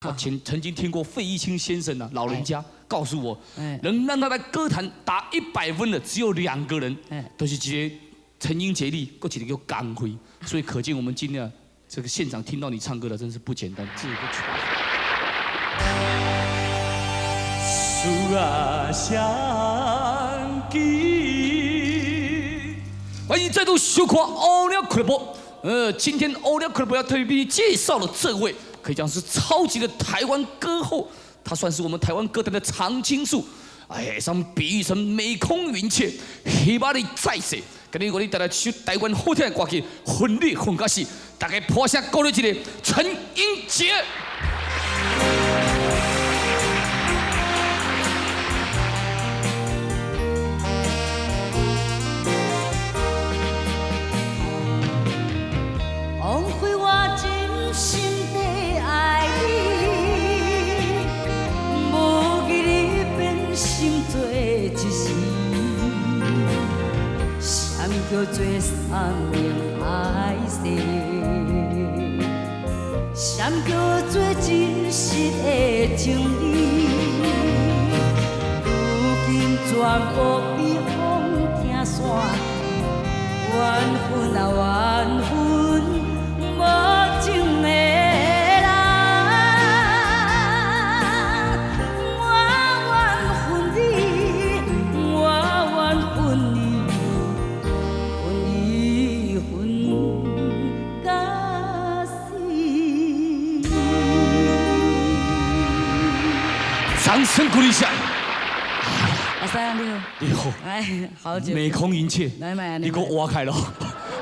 我前曾经听过费玉清先生啊，老人家告诉我，能让他在歌坛打100分的只有两个人，都是一个陈英杰利，阁一个叫江蕙。所以可见我们今天啊，这个现场听到你唱歌的真是不简单。这个曲。思啊相记，欢迎再度收看《乌鸟俱乐部》。今天乌鸟俱乐部要特别介绍的这位，可以讲是超级的台湾歌后，她算是我们台湾歌坛的常青树。哎，上比喻成美空云雀，希望你再世。今日我哋带来一首台湾好听的歌曲《恨你恨甲死》，大家拍声鼓励一下陈英杰。枉费我真心地爱你，无记你变心做一时，啥物叫做山盟海誓？啥物叫做真实的情理？如今全部被风听散去，缘分啊缘分。无情的人，我缘分你，我缘分你，分你分甲死。掌声鼓励一下。阿三你好，你好，哎，好久。美空云雀，你阁活开了，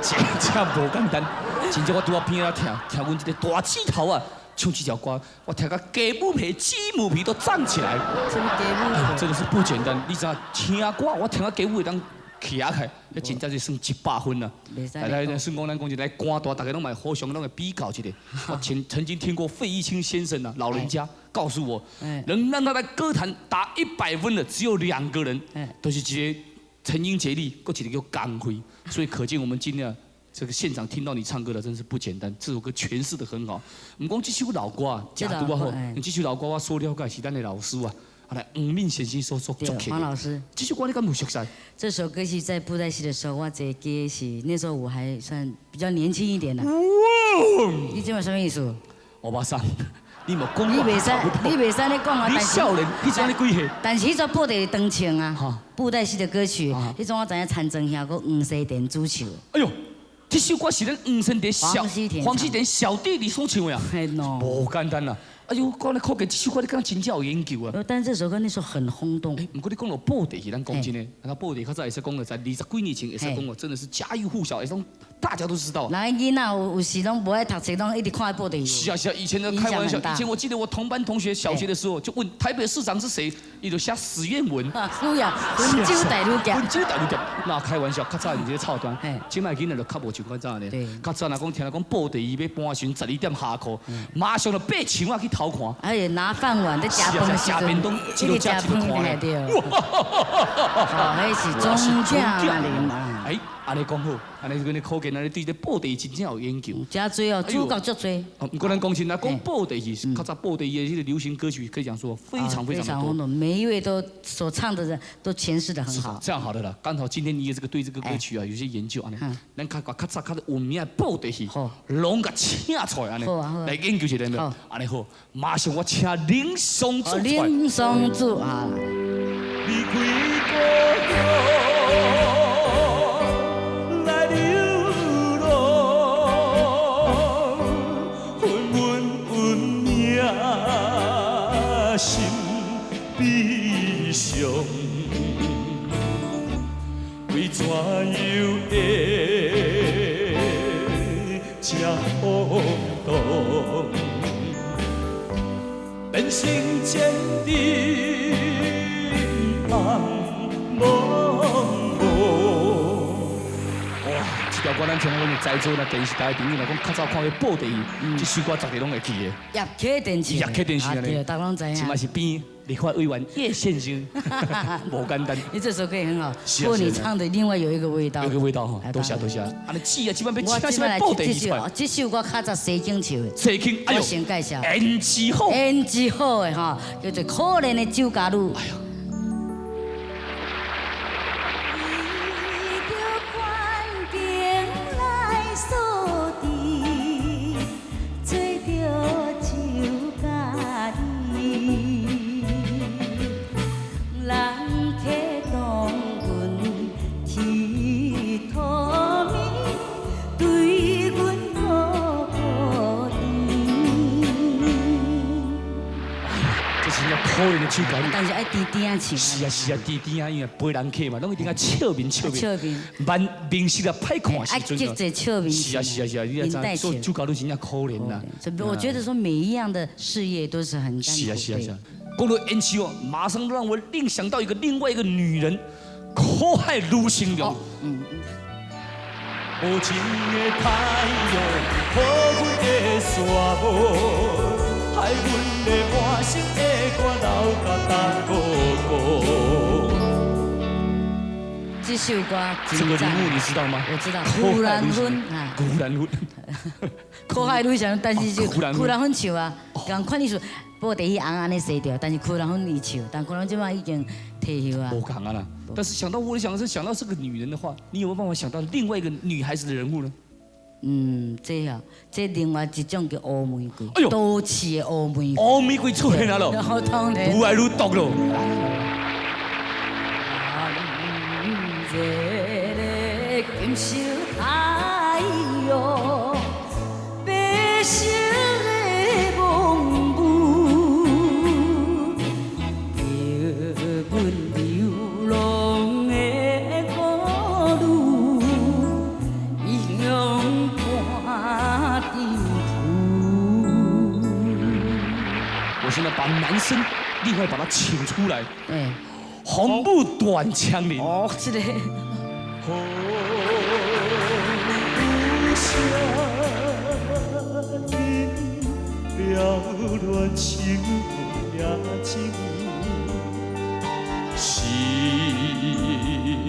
真正无简单。真正我拄仔边仔听，听阮这个大舌头啊，唱这条歌，我听甲鸡母皮、鸡母皮都站起来。什么鸡母皮？真的是不简单。你知影听歌，我听甲鸡母会当徛起来，那真正是算100分啊！来来，算讲咱讲一来歌大，大家拢嘛互相拢会比较一下。我前曾经听过费玉清先生啊，老人家告诉我，能让他在歌坛打100分的只有两个人，都是一个陈英杰利，阁一个叫江蕙。所以可见我们今天啊，这个现场听到你唱歌的真是不简单，这首歌诠释的很好。毋讲这首老歌啊，真拄啊好，这首老歌我所了解是咱的老师啊，来黄敏先生所作曲。黄老师，这首歌你敢有熟悉？这首歌是在布袋戏的时候，我这歌是那时候我还算比较年轻一点的。你这嘛什么意思？欧巴桑，你莫讲。你袂使，你袂使咧讲啊！你少年，彼阵你几岁？但是彼阵布袋当唱啊，布袋戏的歌曲，彼阵我知影参庄兄阁黄西田主唱。哎呦！这首歌是咱黄西田小黄西田小弟弟所唱的啊，无简单啦！哎呦，讲咧可见这首歌你敢真正有研究啊？但是这首歌那时候很轰动。哎，毋过你讲到布袋戏，咱讲真的，那布袋较早会使讲的，在20几年前会使讲哦，真的是家喻户晓，会讲大家都知道。人囡仔有时拢无爱读册，拢一直看布袋戏。是啊是啊，以前的开玩笑，以前我记得我同班同学小学的时候就问台北市长是谁，伊就写史艳文。是啊，温州大女侠。温州大女侠，那开玩笑，较早是这个臭端，这摆囡仔就较无像较早呢。较早若讲听讲布袋戏欲搬时12点下课，马上就爬墙仔去偷看。哎，拿饭碗在食饭的时阵，一直食饭对对。哦，彼是钟正林啊。哎，按呢讲好，按呢跟你可见，按呢对这布袋戏真正有研究。真济哦，主角足济。毋过咱讲真，若讲布袋戏，较早布袋戏的这个流行歌曲，可以讲说非常非常多。每一位都所唱的人都诠释得很好。这样好的了，刚好今天你也这个对这个歌曲啊有些研究，按呢，咱较较早较有名的布袋戏，拢共请出来按呢，来研究一下，按呢好，马上我请林松柱。林松柱啊。离开故乡来流浪，恨阮运命心悲伤，为怎样会这风动？变成千里茫茫。哇！这条歌咱听讲在座那电视台的朋友来讲，较早看彼布袋戏，这首歌绝对拢会记得。叶启田唱。叶启田唱的。对，大家拢知影。这嘛是变立法委員葉先生，無簡單。你這首歌也很好，不過你唱的另外有一個味道。有個味道哈，多謝多謝。啊，你姊啊，這擺欲請啥物布袋戲出來？這首歌較早西景唱的。西景，哎呦，我先介紹。胭脂好。胭脂好的哈，叫做可憐的酒家女。哎呦。可憐的酒家女，但是愛甜甜仔唱。是啊是啊，甜甜仔，因為陪人客嘛，攏一定愛笑面笑面。笑面。面面色啊歹看時陣。愛笑面。是啊是啊是啊，你也知做酒家女真正可憐啦。我覺得說每一樣的事業都是很辛苦。是啊是啊是啊，講到胭脂哦，馬上讓我另想到一個另外一個女人，苦海女神龍。嗯。無情的太陽，予阮的沙漠。害阮的滿身的汗流甲凍糊糊。這首歌，這個人物你知道嗎？我知道，胡蘭芬啊。胡蘭芬。苦海女神，但是就胡蘭芬唱啊，仝款意思，布袋戲紅按呢洗掉，但是胡蘭芬伊唱，但胡蘭芬這擺已經退休啊。無仝啊啦，但是想到我想是想到這個女人的話，你有沒有辦法想到另外一個女孩子的人物呢？嗯，這啊，這另外一種叫烏玫瑰，哎呦，都市的烏玫瑰，烏玫瑰出現啊咯，愈來愈毒咯。金色太陽，白色的夢霧，叫阮流浪的孤女，異鄉伴沉浮。我現在把男生另外把他請出來。哎，紅布短槍林。哦，這個。撩亂情也情，是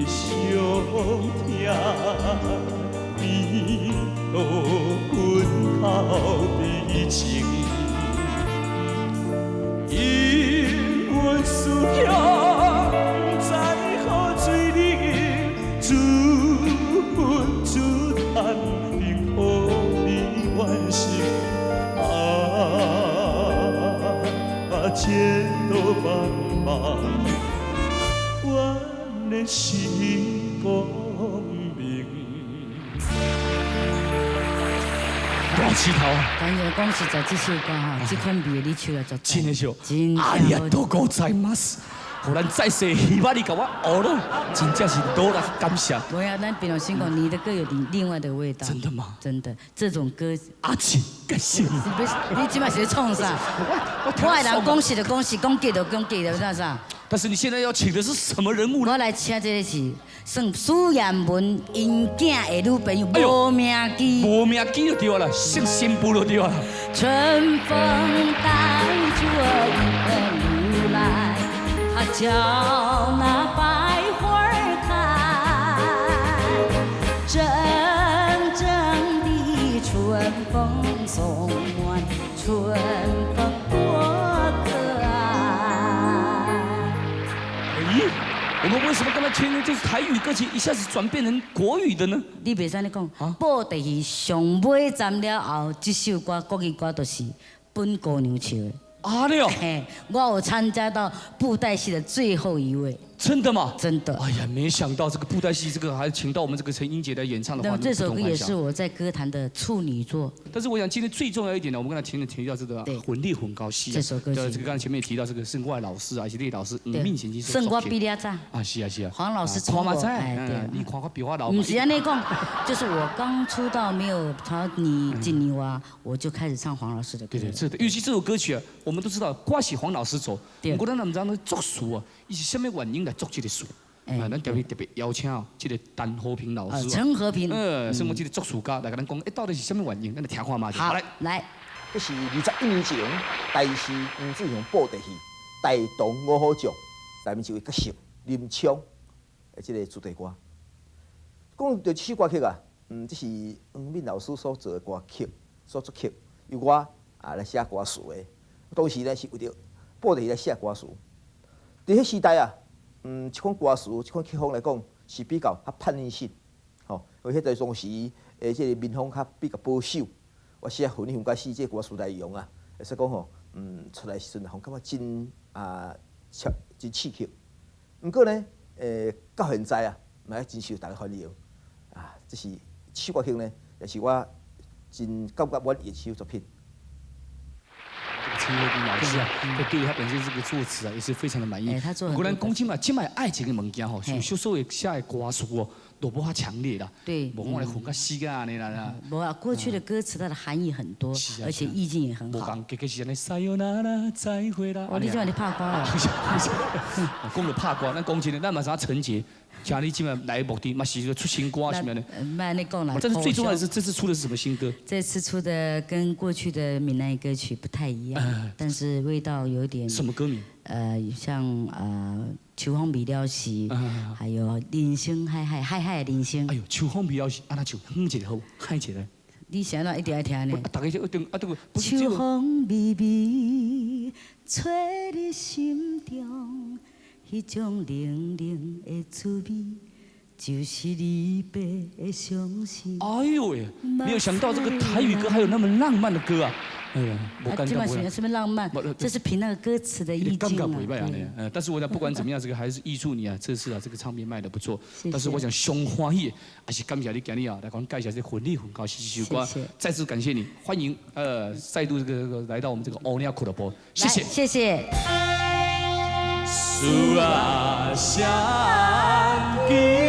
傷痛，比落阮口悲情，因阮思乡，不知何罪你，自恨自叹，幸福你完成。啊，前途茫茫，原來是光明。大舌頭。但是講實在，這首歌哈，這款味你唱來足真的是，真哎呀，多ございます。予咱再世希望你共我學咯，真正是多啦感謝。無啊，咱平常心講，你的歌有另外的味道。真的嗎？真的，這種歌。阿晴，感謝你。你這擺是咧創啥？我的人講實就講實，講假就講假，就啥啥。但是你現在要請的是什麼人物呢？我來請這個是算許彥文𪜶囝的女朋友，無名記。無名記就對啦，姓新婦就對啦。春風帶著一份無奈，他叫那百花開，陣陣的春風送暖，春風多可愛。咦，我們為什麼剛才聽的就是台語歌曲，一下子轉變成國語的呢？你袂使按呢講，布袋戲上尾站了後，這首歌國語歌就是本姑娘唱的。啊，對哦。嘿，我有參加到布袋戲的最後一位。真的嗎？真的。哎呀，沒想到這個布袋戲，這個還請到我們這個陳英傑來演唱的話，那麼這首歌也是我在歌壇的處女作。但是我想今天最重要一點呢，我們剛才前面提到這個魂力混高戲，這首歌對，這個剛才前面也提到這個聖怪老師啊，是李老師，吳敏賢先生。勝我比較早。啊，是啊是啊。黃老師看嘛知，哎，你看我比我老。毋是按呢講，就是我剛出道沒有超你一年外，我就開始唱黃老師的歌。對對，這尤其這首歌曲啊，我們都知道，歌是黃老師做，不過咱毋知影作詞啊，伊是啥物原因來作這個詞？啊，咱特別特別邀請哦，這個陳和平老師。陳和平。算講這個作詞家來共咱講，欸，到底是啥物原因？咱來聽看覓。好，來。這是21年前台視黃志雄布袋戲，大唐五虎將內面一位角色林沖的這个主題歌。講著這首歌曲啊，這是黃敏老師所做的歌曲，所作曲，由我啊來寫歌詞的。當時呢是為著布袋戲來寫歌詞。佇彼時代啊，這款歌詞、這款曲風來講是比較較叛逆性，吼，因為彼個當時的這个民風較比較保守。我寫魂魂歌詞這個歌詞內容啊，會使講吼，出來時陣，予感覺真啊，真刺激。毋過呢，到現在啊，嘛真受大家歡迎。啊，這是這首歌曲呢，也是我真感覺滿意的一首作品。陳和平老師啊，對他本身這個作詞啊，也是非常的滿意。他做。果然講真嘛，這擺愛情的物件吼，像小所謂寫的歌詞哦，都無遐強烈啦。對。無講來混個死個按呢啦。無啊，過去的歌詞它的含義很多，而且意境也很好。無講，結果是按呢，さよなら再會啦。哦，你這擺咧拍歌啊？講著拍歌，咱講真的，咱嘛知影陳傑，像你這擺來的目的嘛是出新歌啥物呢？莫按呢講啦。但是最重要的是，這次出的是什麼新歌？這次出的跟過去的閩南語歌曲不太一樣，但是味道有點。什麼歌名？像秋風未了時，還有人生海海海海的人生。哎呦，秋風未了時，按怎唱？哼一下好，喊一下。你是按怎一定愛聽呢？大家就一定啊，這個。秋風微微吹入心中，彼種冷冷的滋味，就是離別的傷心。哎呦喂，沒有想到這個台語歌還有那麼浪漫的歌啊！哎呀，我感覺這什麼浪漫？這是憑那個歌詞的意境啊。但是我想不管怎麼樣，這個還是預祝你啊，這次啊，這個唱片賣得不錯。但是我想上歡喜，還是感謝你今日啊，來講介紹這魂力魂高這首歌。再次感謝你，歡迎再度這個來到我們這個歐尼亞俱樂部，謝謝。謝謝。思啊，相記。